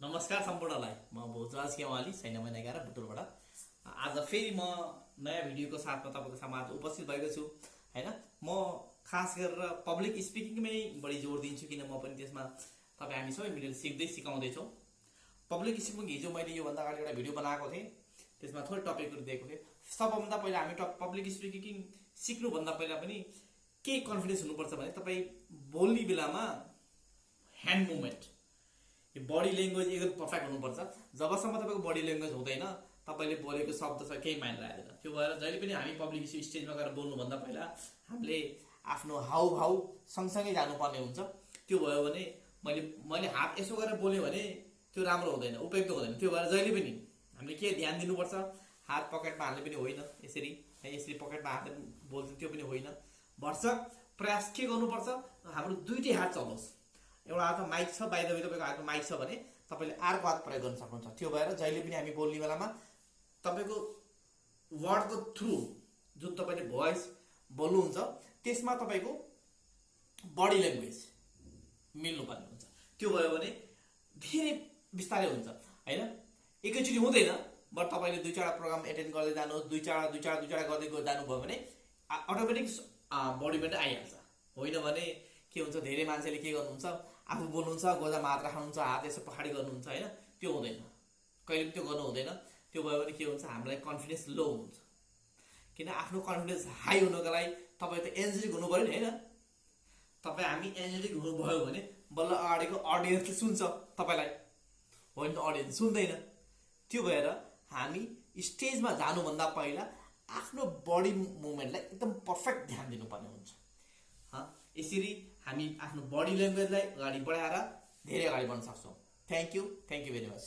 नमस्कार सम्पूर्णलाई म भोजराज केवाली सैन्य महिना 11 बुटुलबाट आज फेरि म नयाँ भिडियोको साथमा तपाईको समाज उपस्थित भएको छु हैन। म खास गरेर पब्लिक स्पिकिङमै बढी जोड दिन्छु किन म पनि त्यसमा तपाई हामी सबै मिलेर सिक्दै सिकाउँदै छौं। पब्लिक स्पिकिङ हिजो मैले यो भन्दा अगाडि एउटा भिडियो बनाएको थिएँ, त्यसमा थोरै टपिकहरु दिएको थिएँ। सबभन्दा पहिला हामी पब्लिक स्पिकिङ सिक्नु भन्दा पहिला पनि के कन्फिडेन्स हुनुपर्छ भने तपाई बोल्ने बेलामा ह्यान्ड मुभमेन्ट यो बडी ल्याङ्ग्वेज एकदम पर्फेक्ट हुनुपर्छ। जबसम्म तपाईको बडी ल्याङ्ग्वेज हुँदैन तपाईले बोलेको शब्द छ केही माइन्ड राख्दैन। त्यो भएर जहिले पनि हामी पब्लिक स्टेजमा गएर बोल्नु भन्दा पहिला हामीले आफ्नो हाउभाउ सँगसँगै जानुपर्ने हुन्छ। त्यो भयो भने मैले हात यसो गरेर बोले भने त्यो राम्रो हुँदैन, उपयुक्त हुँदैन। त्यो भएर जहिले पनि हामीले के ध्यान दिनुपर्छ, हात पकेटमा हाल्ने पनि होइन, यसरी पकेटमा हालेर बोल्छ त्यो पनि होइन। भरसक प्रयास के गर्नुपर्छ, हाम्रो दुईटै हात चलोस्। एउटा हातमा माइक छ, बाहिर तपाईको हातमा माइक छ भने तपाईले अर्को हात प्रयोग गर्न सक्नुहुन्छ। त्यो भएर जहिले पनि हामी बोल्ने बेलामा तपाईको वर्डको थ्रु जुन तपाईले भोइस बोल्नुहुन्छ त्यसमा तपाईको बडी ल्याङ्ग्वेज मिल्नु पर्ने हुन्छ। त्यो भयो भने धेरै बिस्तारै हुन्छ हैन। एकैचोटी हुँदैन, बट तपाईले दुई चारवटा प्रोग्राम एटेन्ड गर्दै जानुहोस्, दुई चारवटा गर्दै जानुभयो भने अटोमेटिक बडीबाट आइहाल्छ। होइन भने के हुन्छ, धेरै मान्छेले के गर्नुहुन्छ, आफू बोल्नुहुन्छ गोजा मात्र राख्नुहुन्छ, हात यसो पछाडी गर्नुहुन्छ हैन, त्यो हुँदैन, कहिले पनि त्यो गर्नु हुँदैन। त्यो भयो भने के हुन्छ, हामीलाई कन्फिडेन्स लो हुन्छ। किन आफ्नो कन्फिडेन्स हाई हुनको लागि तपाई त एनर्जेटिक हुनु पर्यो नि हैन। तपाई हामी एनर्जेटिक हुनुभयो भने बल्ल अगाडिको ऑडियन्सले सुन्छ तपाईलाई, होइन त ऑडियन्स सुन्दैन। त्यो भएर हामी स्टेजमा जानुभन्दा पहिला आफ्नो बडी मुभमेन्टलाई एकदम पर्फेक्ट ध्यान दिनुपर्ने हुन्छ। यसरी हामी आफ्नो बडी ल्याङ्ग्वेजलाई अगाडि बढाएर धेरै अगाडि बढ्न सक्छौं। Thank you very much.